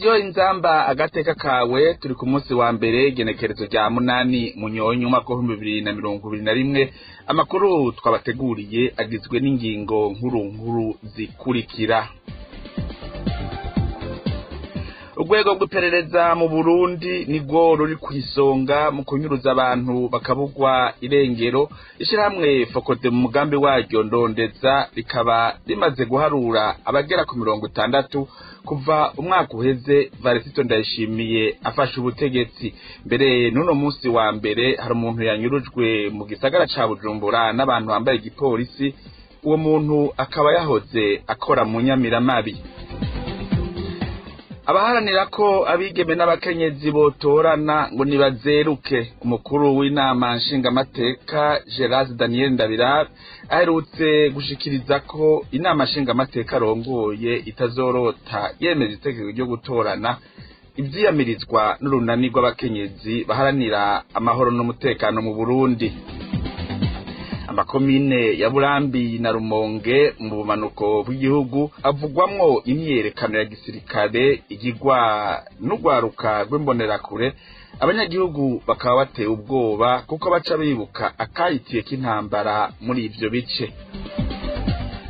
Radiyo Inzamba agateka kawe, turi ku munsi wa mbere, igenekerezo rya 8 Munyonyo, umwaka w'2021. Amakuru twabateguriye agizwe n'ingingo nkuru nkuru zikurikira: Urwego rw'iperereza mu Burundi nirwo ruri ku isonga mu kunyuruza abantu bakabugwa irengero. Ishyirahamwe FOCODE mu mugambi waryo Ndondeza rikaba rimaze guharura abagera ku 60 kuva umwaka uheze Varisito Ndayishimiye afashe ubutegetsi. Mbere n'uno munsi wa mbere hari umuntu yanyurujwe mu gisagara ca Bujumbura n'abantu bambaye igipolisi. Uwo muntu akaba yahoze akora mu nyamiramabi. Abaharanira ko abigeme n'abakenyezi botorana ngo nibazeruke. Umukuru w'inama nshingamateka Gerard Daniel Ndabirabe aherutse gushikiriza ko inama nshingamateka arongoye itazorota yemeza itegeko ryo gutorana, ivyiyamirizwa n'urunani rw'abakenyezi baharanira amahoro n'umutekano mu Burundi. Amakomine ya Burambi na Rumonge mu bumanuko bw'igihugu avugwamwo imyiyerekano ya gisirikare igirwa n'urwaruka rw'imbonerakure. Abanyagihugu bakaba batewe ubwoba kuko baca bibuka akayitiye k'intambara muri ivyo bice.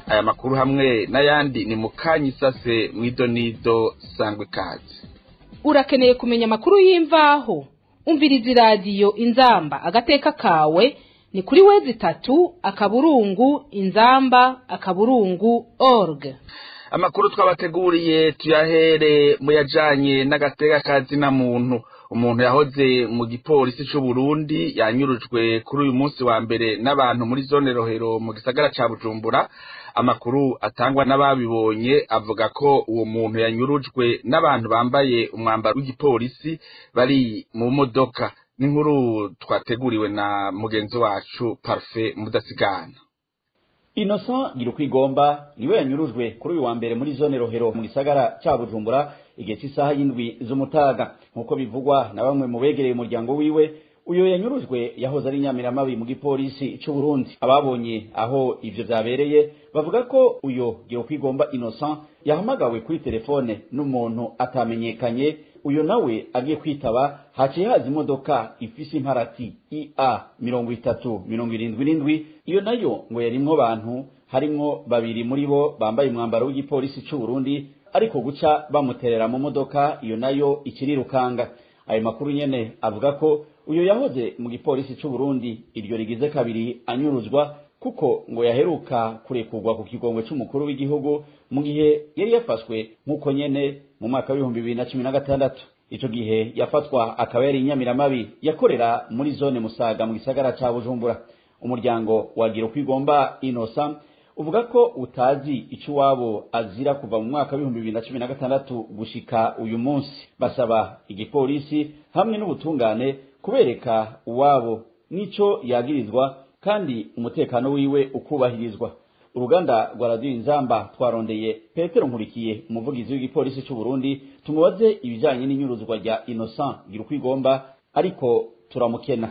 Aya makuru hamwe n'ayandi ni mukanyisase mw'idonido. Sangwe kazi. Urakeneye kumenya amakuru y'imvaho? Umviriza Iradiyo Inzamba agateka kawe ni kuri w, inzamba.org. Amakuru twabateguriye tuyahere mu yajanye n'agateka kazina muntu. Umuntu yahoze mu gipolisi c'u Burundi yanyurujwe kuri uyu munsi wa mbere n'abantu muri zone Rohero mu gisagara ca Bujumbura. Amakuru atangwa n'ababibonye avuga ko uwo muntu yanyurujwe n'abantu bambaye umwambaro w'igipolisi bari mu modoka. N'inkuru twateguriwe na mugenzi wacu Parfait Mudasigana. Innocent Girukwigomba niwe yanyurujwe kuri uyu wa mbere muri zone Rohero mu gisagara ca Bujumbura igihe cy'isaha 7 z'umutaga, nk'uko bivugwa na bamwe mu begereye umuryango wiwe. Uyo yanyurujwe yahoze ari nyamiramabi mu gipolisi c'u Burundi. Ababonye aho ivyo vyabereye bavuga ko uyo Girukwigomba Innocent yahamagawe kuri telefone n'umuntu atamenyekanye. Uyo nawe agiye kwitaba, haciye haza imodoka ifise imparati IA 3077. Iyo nayo ngo yarimwo bantu, harimwo babiri muri bo bambaye umwambaro w'igipolisi c'u Burundi, ariko guca bamuterera mu modoka, iyo nayo ikirirukanga. Ayo makuru nyene avuga ko uyo yahoze mu gipolisi c'u Burundi iryo rigize kabiri anyuruzwa, kuko ngo yaheruka kurekurwa ku kigongwe c'umukuru w'igihugu mu gihe yari yafashwe nk'uko nyene mu mwaka w'2016. Ico gihe yafatwa akaba yari inyamiramabi yakorera muri zone Musaga mu gisagara ca Bujumbura. Umuryango wa Girukwigomba Innocent uvuga ko utazi ico wabo azira kuva mu mwaka w'2016 gushika uyu munsi. Basaba igipolisi hamwe n'ubutungane kubereka uwabo n'ico yagirizwa, kandi umutekano wiwe ukubahirizwa. Uruganda rwa Radiyo Inzamba twarondeye Petero Nkurikiye, umuvugizi w'igipolisi c'u Burundi, tumubaze ibijanye n'inyuruzwa rya Innocent Girukwigomba, ariko turamukena.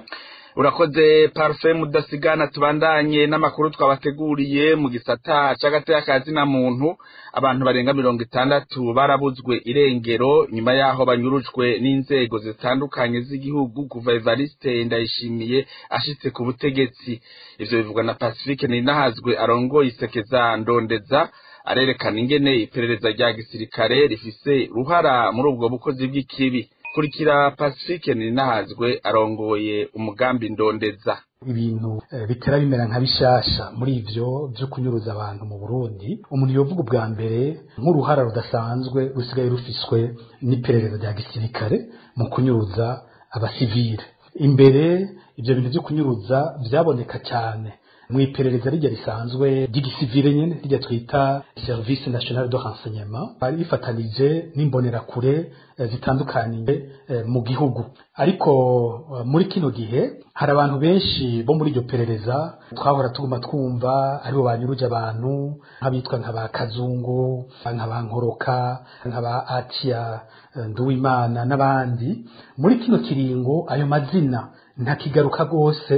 Urakoze Parfait Mudasigana. Tubandanye n'amakuru twabateguriye mu gisata c'agateka kazina muntu. Abantu barenga 60 barabuzwe irengero nyuma yaho banyurujwe n'inzego zitandukanye z'igihugu kuva Evariste Ndayishimiye ashitse ku butegetsi. Ivyo bivugwa na Pacifique Ninahazwe arongoye isekeza Ndondeza. Arerekana ingene iperereza rya gisirikare rifise ruhara muri ubwo bukozi bw'ikibi. Kurikira Pacifique Ninahazwe arongoye umugambi Ndondeza. Ibintu bitera bimera nka bishasha muri ivyo vyo kunyuruza abantu mu Burundi, umuntu yovuga ubwa mbere nk'uruhara rudasanzwe rusigaye rufiswe n'iperereza rya gisirikare mu kunyuruza abasivile. Imbere ivyo bintu vyo kunyuruza vyaboneka cyane mu iperereza rijya risanzwe ry'igisivile nyene, rijya twita Service National de Renseignement, bari bifatanije n'imbonerakure zitandukaniye mu gihugu. Ariko muri kino gihe hari abantu benshi bo muri iryo perereza twahora tuguma twumva aribo banyuruje abantu, nk'abitwa nka ba Kazungu, nka ba Nkoroka, nka ba Atia Nduwimana n'abandi. Muri kino kiringo ayo mazina ntakigaruka rwose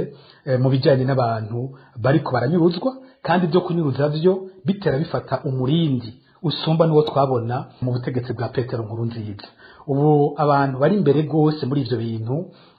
mu bijyanye n'abantu bariko baranyuruzwa, kandi ibyo kunyuruza vyo bitera bifata umurindi usumba n'uwo twabona mu butegetsi bwa Petero Nkurunziza. Ubu abantu bari imbere rwose muri ivyo bintu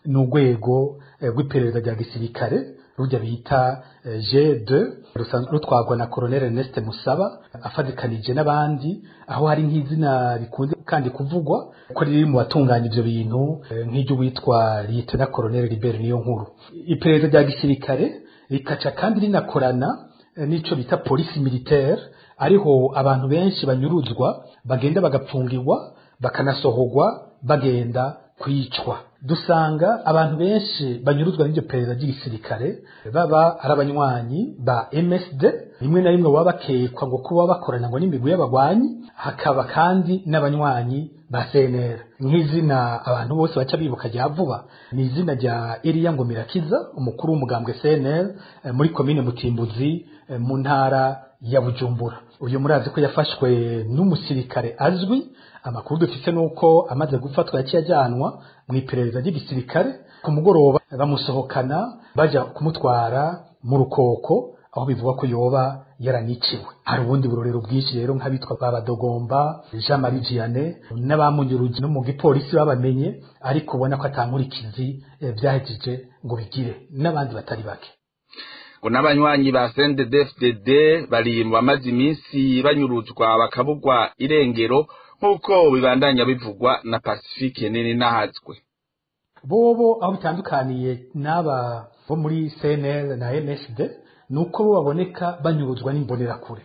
ni urwego rw'iperereza rya gisirikare rujya bita G2, rusanzwe rutwarwa na Colonel Ernest Musaba afadikanije n'abandi, aho hari nk'izina rikunze kandi kuvugwa ko riri mu batunganya ivyo bintu, nk'iryo witwa Lieutenant Colonel Libert Niyonkuru. Iperereza rya gisirikare rikaca kandi rinakorana n'ico bita police militaire, ariho abantu benshi banyuruzwa bagenda bagapfungirwa bakanasohorwa bagenda kwicwa. Dusanga abantu benshi banyuruzwa n'iryo perereza ry'igisirikare baba ari abanywanyi ba MSD, rimwe na rimwe baba bakekwa ngo kuba bakorana ngo n'imigwi y'abagwanyi, hakaba kandi n'abanywanyi ba CNL. Nk'izina abantu bose baca bibuka rya vuba ni izina rya Eliya Ngomirakiza, umukuru w'umugambwe CNL muri komine Mutimbuzi mu ntara ya Bujumbura. Uyu murazi ko yafashwe n'umusirikare azwi. Amakuru dufise nuko amaze gufatwa yaciye ajyanwa mu iperereza ry'igisirikare, ku mugoroba bamusohokana baja kumutwara mu Rukoko, aho bivugwa ko yoba yaraniciwe. Hari ubundi burorero bwinshi rero nk'abitwa Babadogomba Jean Marie Vianney n'abamunyuruje no mu gipolisi babamenye, ariko ubona ko atankurikizi vyahejeje ngo bigire, n'abandi batari bake. Ngo n'abanywanyi ba CNDD-FDD bari mu bamaze iminsi banyuruzwa bakabugwa irengero, nk'uko bibandanya bivugwa na Pacifique Nini Nahazwe. Bobo aho bitandukaniye n'aba bo muri CNL na MSD nuko bo baboneka banyuruzwa n'imbonerakure.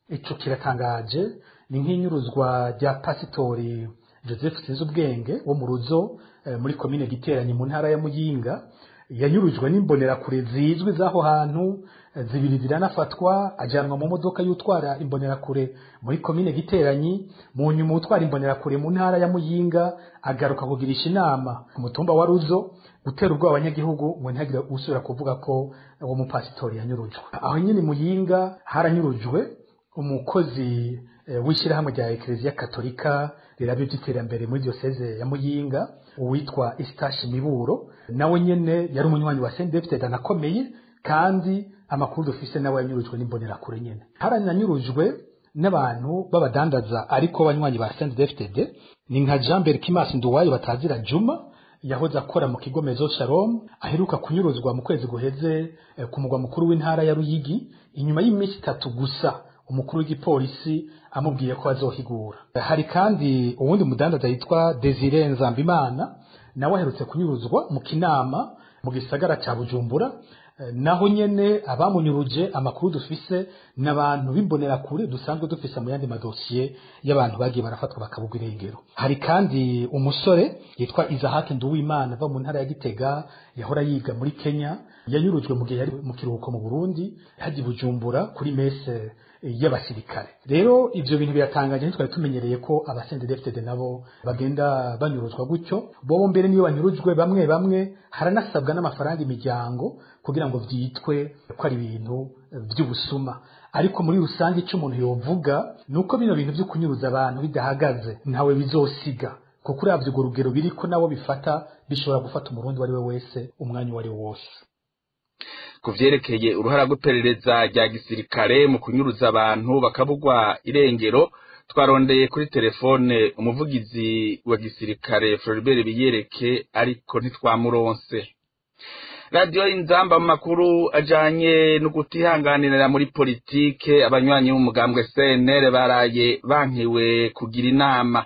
Ico kiratangaje, ni nk'inyuruzwa rya Pasitori Joseph Sinzubwenge wo mu Ruzo muri komine Giteranyi mu ntara ya Muyinga. Yanyurujwe n'imbonerakure zizwi z'aho hantu, zibiri ziranafatwa, ajyanwa mu modoka y'utwara imbonerakure muri komine Giteranyi. Mu nyuma utwara imbonerakure mu ntara ya Muyinga agaruka kugirisha inama ku mutumba wa Ruzo, gutera ubwoba abanyagihugu ngo ntihagire usubira kuvuga ko uwo mupasitori yanyurujwe. Aho nyine Muyinga haranyurujwe umukozi w'ishyirahamwe rya Eklezia Katolika riraba iby'iterambere muri diyoseze ya Muyinga, uwitwa Istashi Miburo, nawe nyene yari umunywanyi wa CNDD-FDD anakomeye, kandi amakuru dufise nawe yanyurujwe n'imbonerakure nyene. Harananyurujwe n'abantu b'abadandaza ariko banywanyi ba CNDD-FDD, ni nka Jean Berkimas Nduwayo batazira Juma, yahoze akora mu kigo Maison Shalom, aheruka kunyuruzwa mu kwezi guheze ku mugwa mukuru w'intara ya Ruyigi, inyuma y'iminsi 3 gusa umukuru w'igipolisi amubwiye ko azohigura. Hari kandi uwundi mudandaza yitwa Desire Nzambimana, nawe aherutse kunyuruzwa mu Kinama mu gisagara ca Bujumbura. Naho nyene abamunyuruje amakuru dufise n'abantu b'imbonerakure dusanzwe dufise mu yandi madosiye y'abantu bagiye barafatwa bakabugwa irengero. Hari kandi umusore yitwa Isaac Nduwimana ava mu ntara ya Gitega, yahora yiga muri Kenya, yanyurujwe mu gihe yari mu kiruhuko mu Burundi, haji Bujumbura kuri mese y'abasirikare. Rero ivyo bintu biratangaje, ntitwari tumenyereye ko aba CNDD-FDD nabo bagenda banyuruzwa gutyo. Bobo mbere niyo banyurujwe bamwe bamwe haranasabwa n'amafaranga imiryango kugira ngo vyitwe ko ari ibintu vy'ubusuma. Ariko muri rusange ico umuntu yovuga nuko bino bintu vyo kunyuruza abantu bidahagaze, ntawe bizosiga, kuko uravye urwo rugero biriko nabo bifata bishobora gufata umurundi wari we wese umwanya wari wose. Kuvyerekeye uruhara rw'iperereza rya gisirikare mu kunyuruza abantu bakabugwa irengero, twarondeye kuri telefone umuvugizi wa gisirikare Floribert Biyereke, ariko ntitwamuronse. Radio Inzamba mu makuru ajanye no gutihanganira muri politike, abanywanyi b'umugambwe CNL baraye bankiwe kugira inama.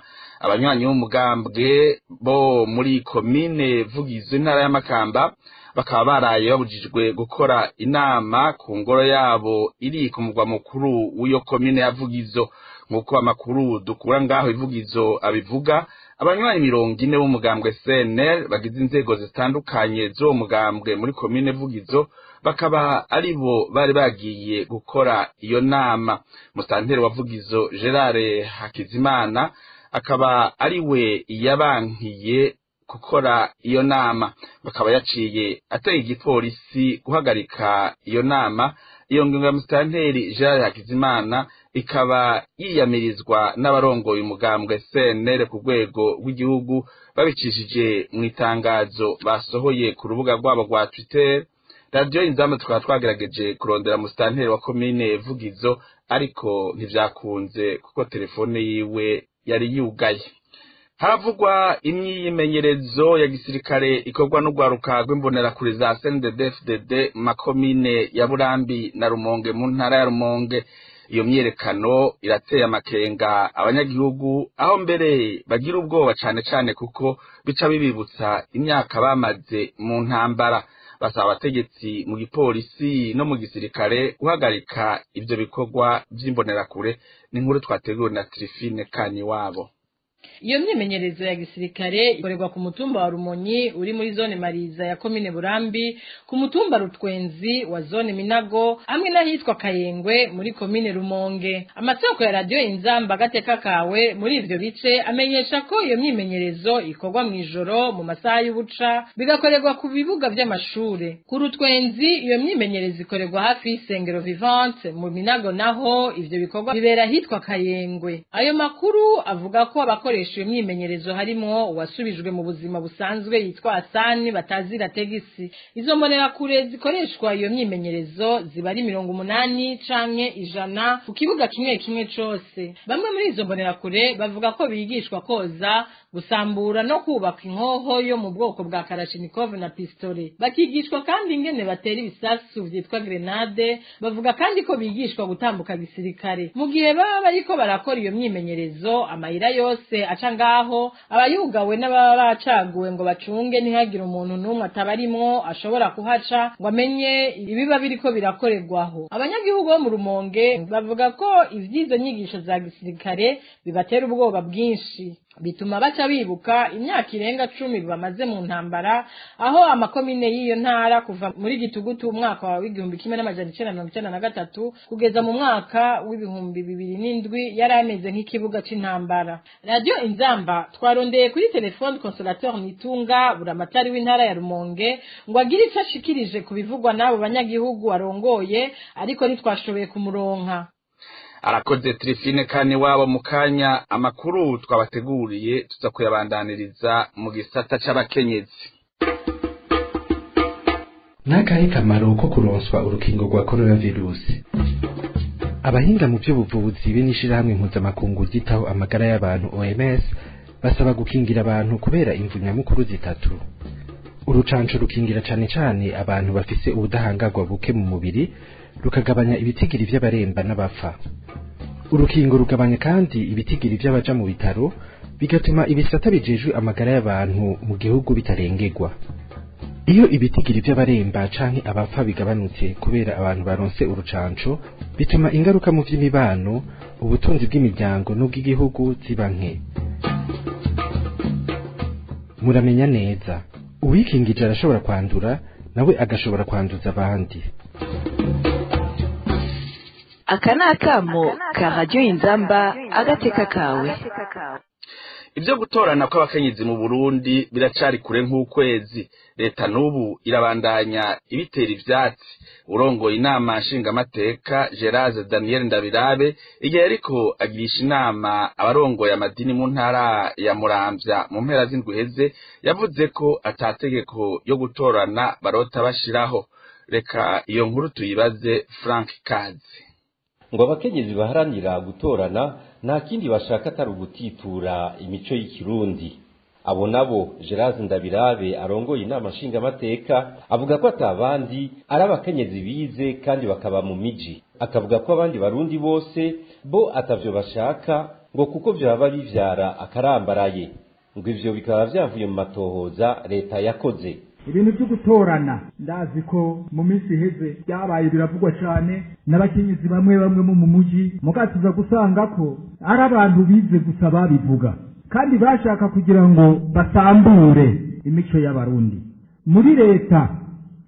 Abanywanyi b'umugambwe bo muri komine Vugizo intara ya Makamba bakaba baraye babujijwe gukora inama ku ngoro yabo iri ku mugwa mukuru w'iyo komine ya Vugizo. Nk'uko amakuru dukura ngaho Ivugizo abivuga, abanywanyi 40 b'umugambwe CNL bagize inzego zitandukanye z'uwo mugambwe muri komine Vugizo bakaba aribo bari bagiye gukora iyo nama. Musanteri wa Vugizo Gerard Hakizimana akaba ariwe yabankiye gukora iyo nama, bakaba yaciye ateye igipolisi guhagarika iyo nama. Iyo ngingo ya musitanteri Gerard Hakizimana ikaba yiyamirizwa n'abarongoye umugambwe CNL ku rwego rw'igihugu, babicishije mu itangazo basohoye ku rubuga rwabo rwa Twitter. Radio Inzamba tukaba twagerageje kurondera musitanteri wa komine Vugizo, ariko ntivyakunze kuko telefone yiwe yari yugaye. Haravugwa imyimenyerezo ya gisirikare ikorwa n'urwaruka rw'imbonerakure za CNDD-FDD mu makomine ya Burambi na Rumonge mu ntara ya Rumonge. Iyo myiyerekano irateye amakenga abanyagihugu, aho mbere bagira ubwoba cane cane kuko bica bibibutsa imyaka bamaze mu ntambara. Basaba abategetsi mu gipolisi no mu gisirikare guhagarika ivyo bikorwa vy'imbonerakure. Ni inkuru twateguwe na Trifine Kaniwabo. Iyo myimenyerezo ya gisirikare ikorerwa ku mutumba wa Rumonyi uri muri zone Mariza ya komine Burambi, ku mutumba Rutwenzi wa zone Minago, hamwe n'ahitwa Kayengwe muri komine Rumonge. Amasoko ya radio Inzamba agateka kawe muri ivyo bice amenyesha ko iyo myimenyerezo ikorwa mw'ijoro mu masaha y'ubuca, bigakorerwa ku bibuga vy'amashure. Ku Rutwenzi iyo myimenyerezo ikorerwa hafi y'isengero Vivante, mu Minago naho ivyo bikorwa bibera ahitwa Kayengwe. Ayo makuru avuga ko abakoresha iyo myimenyerezo harimo uwasubijwe mu buzima busanzwe yitwa Asani batazira tegisi. Izo mbonerakure zikoreshwa iyo myimenyerezo ziba ari 80 canke 100 ku kibuga kimwe kimwe cose. Bamwe muri izo mbonerakure bavuga ko bigishwa koza, gusambura no kubaka inkoho yo mu bwoko bwa Kalashnikov na pistole. Bakigishwa kandi ingene batera ibisasu vyitwa grenade. Bavuga kandi ko bigishwa gutambuka gisirikare. Mu gihe baba bariko barakora iyo myimenyerezo, amayira yose aca ngaho abayugawe n'ababa bacaguwe ngo bacunge ntihagire umuntu n'umwe atabarimwo ashobora kuhaca ngo amenye ibiba biriko birakorerwaho. Abanyagihugu bo mu Rumonge bavuga ko ivy'izo nyigisho za gisirikare bibatera ubwoba bwinshi, bituma baca bibuka imyaka irenga 10 bamaze mu ntambara, aho amakomine y'iyo ntara kuva muri gitugutu umwaka wa 1993 kugeza mu mwaka w'2007 yari ameze nk'ikibuga c'intambara. Radio Inzamba twarondeye kuri telefone Consolateur Nitunga buramatari w'intara ya Rumonge ngo agire ico ashikirije kubivugwa n'abo banyagihugu arongoye, ariko ntitwashoboye kumuronka. Arakoze Trifine Kaniwabo. Mu kanya amakuru twabateguriye tuza kuyabandaniriza mu gisata c'abakenyezi. Nakahe kamaro ko kuronswa urukingo rwa coronavirus? Abahinga mu by'ubuvuzi be n'ishirahamwe mpuzamakungu ryitaho amagara y'abantu OMS basaba gukingira abantu kubera imvu nyamukuru zitatu. Urucanco rukingira cane cane abantu bafise ubudahangarwa buke mu mubiri, rukagabanya ibitigiri vy'abaremba n'abapfa. Urukingo rugabanya kandi ibitigiri vy'abaja mu bitaro, bigatuma ibisata bijejwe amagara y'abantu mu gihugu bitarengerwa. Iyo ibitigiri vy'abaremba canke abapfa bigabanutse kubera abantu baronse urucanco, bituma ingaruka mu vy'imibano, ubutunzi bw'imiryango n'ubw'igihugu ziba nke. Muramenya neza, uwikingije arashobora kwandura, nawe agashobora kwanduza abandi. Aka ni akamo ka radiyo Inzamba agateka kawe. Ibyo gutorana kw'abakenyezi mu Burundi biracari kure nk'ukwezi. Leta n'ubu irabandanya ibitera ivyatsi. Urongoye inama nshingamateka Gerard Daniel Ndabirabe, igihe ariko agirisha inama abarongoye amadini mu ntara ya Muramvya mu mpera z'indwi iheze, yavuze ko atategeko yo gutorana barota bashiraho. Reka iyo nkuru tuyibaze Frank Kazi. Ngo abakenyezi baharanira gutorana nta kindi bashaka atari ugutitura imico y'ikirundi. Abo nabo Gerard Ndabirabe arongoye inama nshingamateka avuga ko atabandi ari abakenyezi bize kandi bakaba mu miji. Akavuga ko abandi barundi bose bo atavyo bashaka, ngo kuko vyaba bivyara akarambaraye. Ngo ivyo bikaba vyavuye mu matohoza leta yakoze. Ibintu byo gutorana ndazi ko mu minsi iheze byabaye biravugwa cyane n'abakenyezi bamwe bamwe mu muji, mugatuza gusanga ko ari abantu bize gusa babivuga, kandi bashaka kugira ngo basambure imico y'abarundi. Muri leta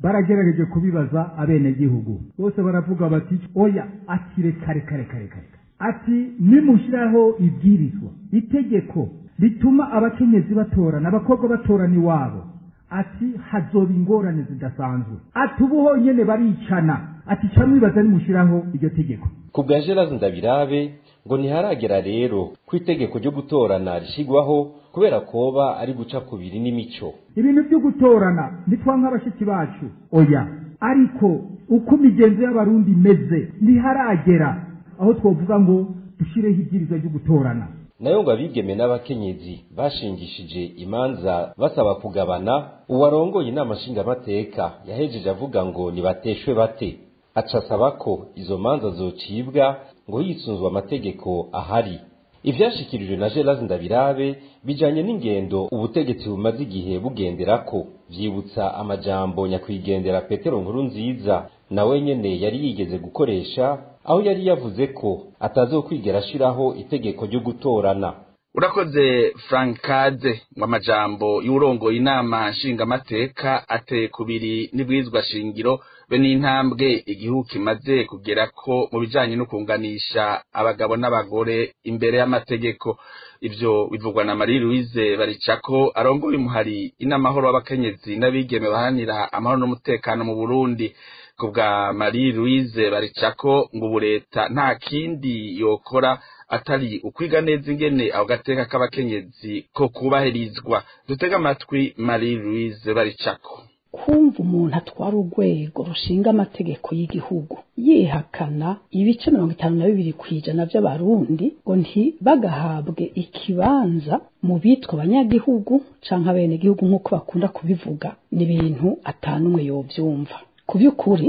baragerageje kubibaza abenegihugu bose, baravuga bati oya, ati reka reka reka reka, ati nimushyiraho ibwirizwa itegeko rituma abakenyezi batorana, abakobwa batorana iwabo, ati hazoba ingorane zidasanzwe, ati ubu honyene baricana, ati camwibaza nimushiraho iryo tegeko. Ku bwa Gerard Ndabirabe ngo ntiharagera rero ku itegeko ryo gutorana rishigwaho, kubera koba ari guca kubiri n'imico. Ibintu byo gutorana nitwa nk'abashiki bacu oya, ariko uko imigenzo y'abarundi imeze ntiharagera aho twovuga ngo dushireho ibwirizwa ryo gutorana. Nayo ngo abigeme n'abakenyezi bashingishije imanza basaba kugabana, uwarongoye inama nshingamateka yahejeje avuga ngo nibateshwe bate, aca asaba ko izo manza zocibwa ngo hisunzwe amategeko ahari. Ivyashikirijwe na Gerard Ndabirabe bijanye n'ingendo ubutegetsi bumaze igihe bugenderako, vyibutsa amajambo nyakwigendera Petero Nkurunziza nawe nyene yari yigeze gukoresha, aho yari yavuze ko atazokwigera ashiraho itegeko ryo gutorana. Urakoze Frankaze. Ngo amajambo y'urongoye inama nshingamateka ateye kubiri n'ibwirizwa shingiro be n'intambwe igihugu kimaze kugerako mu bijanye no kunganisha abagabo n'abagore imbere y'amategeko. Ivyo bivugwa na Marie Louise Baricako arongoye umuhari inamahoro w'abakenyezi n'abigeme baharanira amahoro n'umutekano mu Burundi. Kubwa Marie Louise Baricako, ngo ubu leta nta kindi yokora atari ukwiga neza ingene aho gateka k'abakenyezi ko kubahirizwa. Dutega amatwi Marie Louise Baricako. Kumva umuntu atwara urwego rushinga amategeko y'igihugu yihakana ibice 52% by'abarundi ngo ntibagahabwe ikibanza mu bitwa abanyagihugu canke abenegihugu nk'uko bakunda kubivuga, ni ibintu atanumwe yovyumva. Ku by'ukuri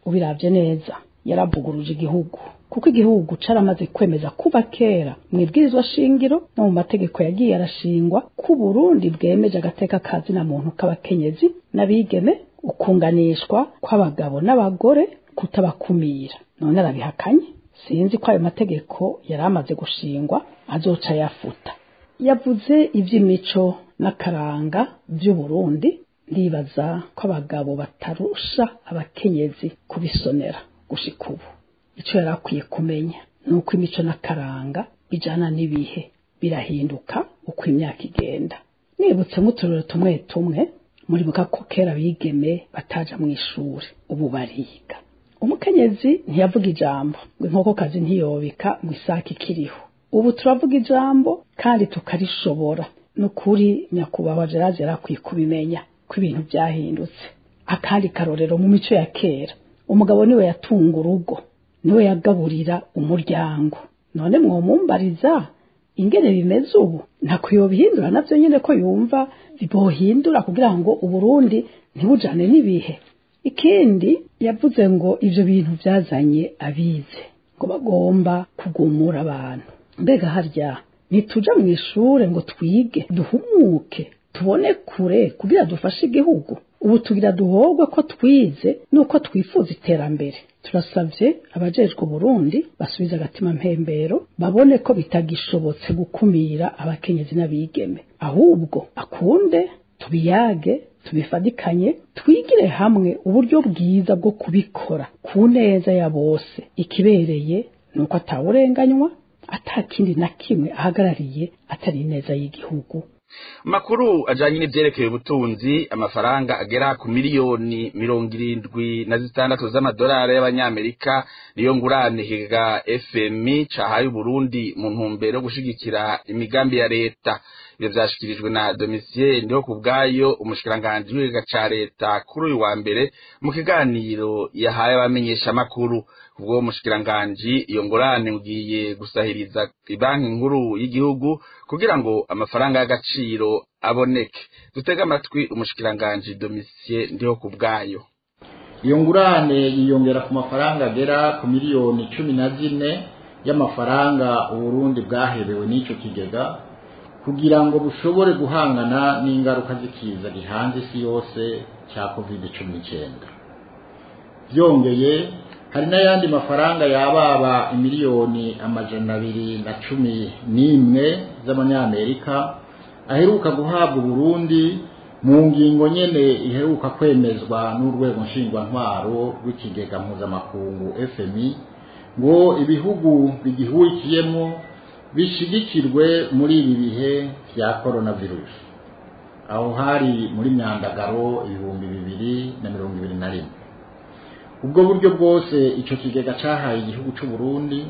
ubiravye neza yaravuguruje igihugu, kuko igihugu caramaze kwemeza kuva kera mu ibwirizwa shingiro no mu mategeko yagiye arashingwa ku Burundi bwemeje agateka kazina muntu k'abakenyezi n'abigeme, ukunganishwa kw'abagabo n'abagore, kutabakumira. None arabihakanye. Sinzi ko ayo mategeko yari amaze gushingwa azoca yafuta. Yavuze ivy'imico n'akaranga vy'u Burundi, ndibaza ko abagabo batarusha abakenyezi kubisonera gushika ubu. Ico yari akwiye kumenya nuko imico n'akaranga bijana n'ibihe, birahinduka uko imyaka igenda. Nibutse nk'uturero tumwe tumwe, muribuka ko kera abigeme bataja mu ishuri, ubu bariga. Umukenyezi ntiyavuga ijambo ngo inkokokazi ntiyobika ngo isake ikiriho. Ubu turavuga ijambo kandi tukarishobora. Nukuri nyakubahwa Gerard yari akwiye kubimenya ko ibintu byahindutse. Akandi karorero, mu mico ya kera umugabo niwe yatunga urugo, niwe yagaburira umuryango. None mwomumbariza ingene bimeze ubu? Ntako yobihindura navyo nyene ko yumva bohindura kugira ngo Uburundi ntibujane n'ibihe. Ikindi yavuze ngo ivyo bintu vyazanye abize ngo bagomba kugumura abantu. Mbega harya ntituja mu ishure ngo twige duhumuke tubone kure kugira dufashe igihugu? Ubu tugira duhogwe ko twize nuko twifuza iterambere. Turasavye abajejwe Burundi basubiza agatima mpembero, babone ko bitagishobotse gukumira abakenyezi n'abigeme, ahubwo akunde tubiyage, tubifadikanye, twigire hamwe uburyo bwiza bwo kubikora ku neza ya bose. Ikibereye nuko atawurenganywa, atakindi na kimwe ahagarariye atari ineza y'igihugu. Makuru ajanye n'ivyerekeye ubutunzi, amafaranga agera ku miliyoni 76 z'amadolari y'abanyamerika niyo ngurane higa FMI cahaye Uburundi mu ntumbero yo gushigikira imigambi ya leta. Ivyo vyashikirijwe na Domitien Ndihokubwayo, umushikiranganji w'ikigega ca leta, kuri uyu wa mbere mu kiganiro yahaye abamenyeshamakuru. Kubwo umushikiranganji, iyo ngurane ugiye gusahiriza ibanki nkuru y'igihugu kugira ngo amafaranga y'agaciro aboneke. Dutega amatwi umushikiranganji Domitien Ndihokubwayo. Iyo ngurane yiyongera ku mafaranga agera ku miliyoni 14 y'amafaranga Uburundi bwaherewe n'ico kigega kugira ngo bushobore guhangana n'ingaruka z'ikiza gihanze isi yose cya COVID-19. Byongeye hari n'ayandi mafaranga yababa imiliyoni 211 z'amanyamerika aheruka guhabwa Burundi mu ngingo nyene iheruka kwemezwa n'urwego nshingwantwaro rw'ikigega mpuzamakungu FMI, ngo ibihugu bigihurikiyemo bishigikirwe muri ibi bihe vya coronavirus. Aho hari muri myandagaro 2021. Ubwo buryo bwose ico kigega cahaye igihugu c'u Burundi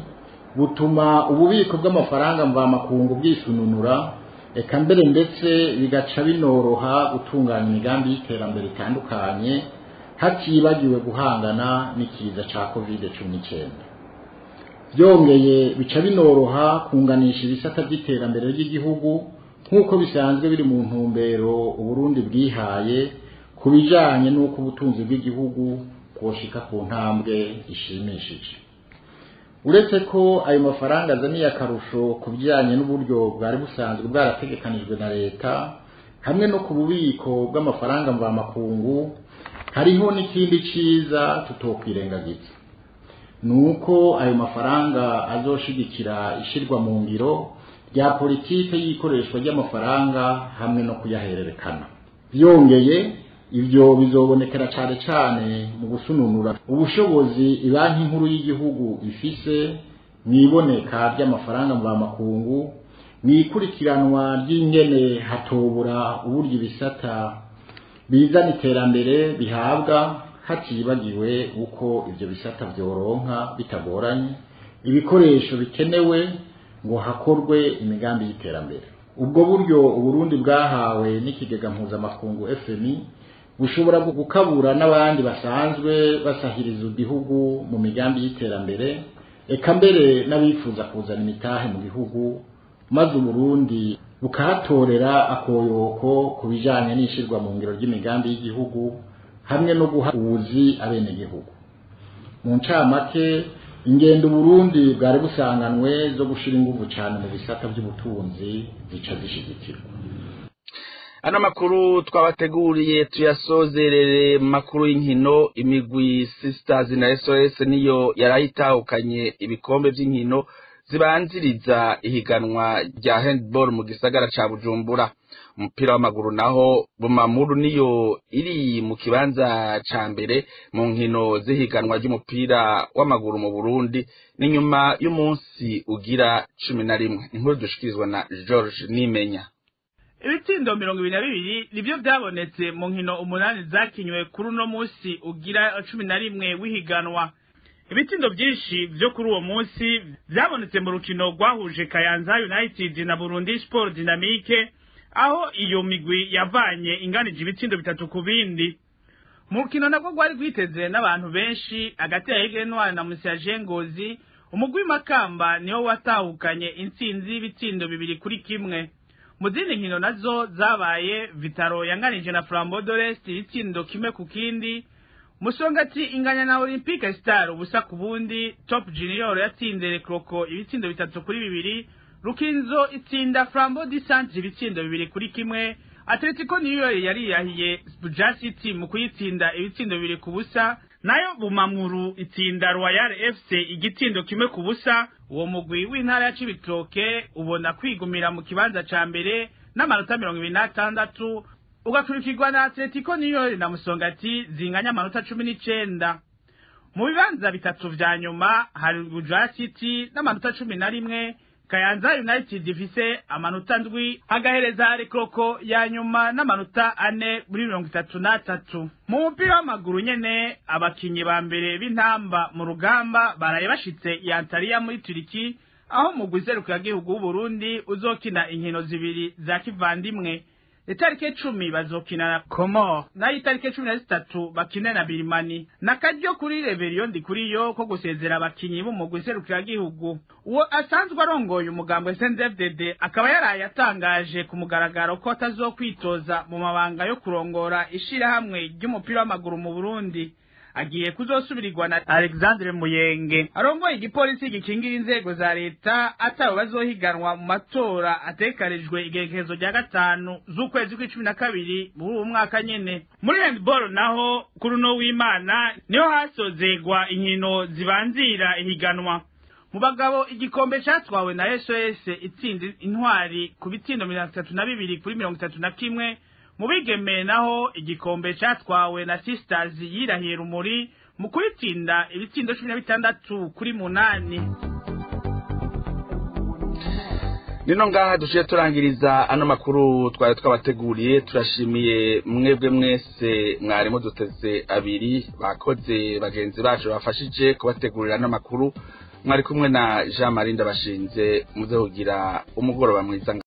butuma ububiko bw'amafaranga mvamakungu bwisununura, eka mbere ndetse bigaca binoroha gutunganya imigambi y'iterambere itandukanye hatibagiwe guhangana n'ikiza ca COVID-19. Byongeye bica binoroha kunganisha ibisata by'iterambere ry'igihugu nk'uko bisanzwe biri mu ntumbero Uburundi bwihaye ku bijanye n'uko ubutunzi bw'igihugu bwoshika ku ntambwe ishimishije. Uretse ko ayo mafaranga azaniye akarusho ku bijanye n'uburyo bwari busanzwe bwarategekanijwe na leta hamwe no ku bubiko bw'amafaranga mvamakungu, hariho n'ikindi ciza tutokwirengagiza, nuko ayo mafaranga azoshigikira ishirwa mu ngiro rya politike y'ikoreshwa ry'amafaranga hamwe no kuyahererekana. Byongeye ivyo bizobonekera cane cane mu gusununura ubushobozi ibanki nkuru y'igihugu ifise mw'iboneka ry'amafaranga mvamakungu, mw'ikurikiranwa ry'ingene hatobura uburyo ibisata bizana iterambere bihabwa, hatibagiwe uko ivyo bisata vyoronka bitagoranye ibikoresho bikenewe ngo hakorwe imigambi y'iterambere. Ubwo buryo Uburundi bwahawe n'ikigega mpuzamakungu FMI bushobora gukabura n'abandi basanzwe basahiriza igihugu mu migambi y'iterambere, eka mbere n'abifuza kuzana imitahe mu gihugu, maze Uburundi bukahatorera akoyoko ku bijanye n'ishirwa mu ngiro ry'imigambi y'igihugu hamwe no guha ubuzi abenegihugu. Mu ncamake, ingendo Burundi bwari busanganwe zo gushira inguvu cyane mu bisata by'ubutunzi zica zishigikirwa. Ano makuru twabateguriye tuyasozerere makuru y'inkino. Imigwi Sisters na SOS niyo yarayitahukanye ibikombe by'inkino zibanziriza ihiganwa rya handball mu gisagara ca Bujumbura. Umupira w'amaguru naho Bumamuru niyo iri mu kibanza ca mbere mu nkino z'ihiganwa ry'umupira w'amaguru mu Burundi, ni nyuma y'umunsi ugira 11. Inkuru dushikirizwa na George Nimenya. Ibitsindo 22 nivyo vyabonetse mu nkino 8 zakinywe kuri uno munsi ugira 11 w'ihiganwa. Ibitsindo byinshi vyo kuri uwo munsi vyabonetse mu rukino rwahuje Kayanza United na Burundi Sport Dynamique, aho iyo migwi yavanye inganije ibitsindo 3 ku bindi. Mu rukino nabwo rwari rwiteze n'abantu benshi hagati ya Aigle Noir na Musaje Ngozi, umugwi Makamba niwo watahukanye intsinzi y'ibitsindo 2-1. Mu zindi nkino nazo zabaye, Vitaro yanganije na Flambeau de l'Est ibitsindo 1-0, Musongati inganya na Olympique Star 0-0, Top Junior yatsinze Rekroko ibitsindo 3-2, Rukinzo itsinda Flambeau du Centre ibitsindo 2-1, Atletico New York yari yahiye Buja City mu kuyitsinda ibitsindo 2-0, nayo Bumamuru itsinda Royal FC igitsindo 1-0. Uwo mugwi w'intara ya Cibitoke ubona kwigumira mu kibanza ca mbere n'amanota 26, ugakurikirwa na Atletico New York na Musongati zinganya amanota 19. Mu bibanza bitatu vya nyuma hari Buja City n'amanota 11, Kayanza United ifise amanota 7, agahereza Rekroko ya nyuma n'amanota 4 muri 33. Mu mupira w'amaguru nyene, abakinyi ba mbere b'intamba mu rugamba baraye bashitse i Antalya muri Turiki, aho umugwi serukiragihugu w'u Burundi uzokina inkino 2 za kivandimwe. Itariki 10 bazokina na Comore, nayo itariki 13 bakina na Birimani. Nakaryo kuri Rebellion Ndikuriyo ko gusezera abakinyi b'umugwi serukiragihugu. Uwo asanzwe arongoye umugambwe CNDD-FDD akaba yaraye atangaje ku mugaragaro ko atazokwitoza mu mabanga yo kurongora ishirahamwe ry'umupira w'amaguru mu Burundi. Agiye kuzosubirirwa na Alexandre Muyenge arongoye igipolisi gikingira inzego za leta, atabo bazohiganwa mu matora atekanijwe igerekezo rya 5 z'ukwezi kw'icumi na kabiri muri uwo mwaka nyene. Muri handball naho kuri uno w'Imana niho hasozegwa inkino zibanzira ihiganwa. Mu bagabo igikombe catwawe na SOS itsinda Intwari ku bitsindo 32 kuri 31. Mu bigeme naho igikombe catwawe na Sisters yirahiye Rumuri mu kuyitsinda ibitsindo 16 kuri 8. Nino ngaha duciye turangiriza ano makuru twari twabateguriye. Turashimiye mwebwe mwese mwari muduteze abiri, bakoze bagenzi bacu bafashije kubategurira ano makuru. Mwari kumwe na Jean Marie Ndabashinze, muze kugira umugoroba mwiza.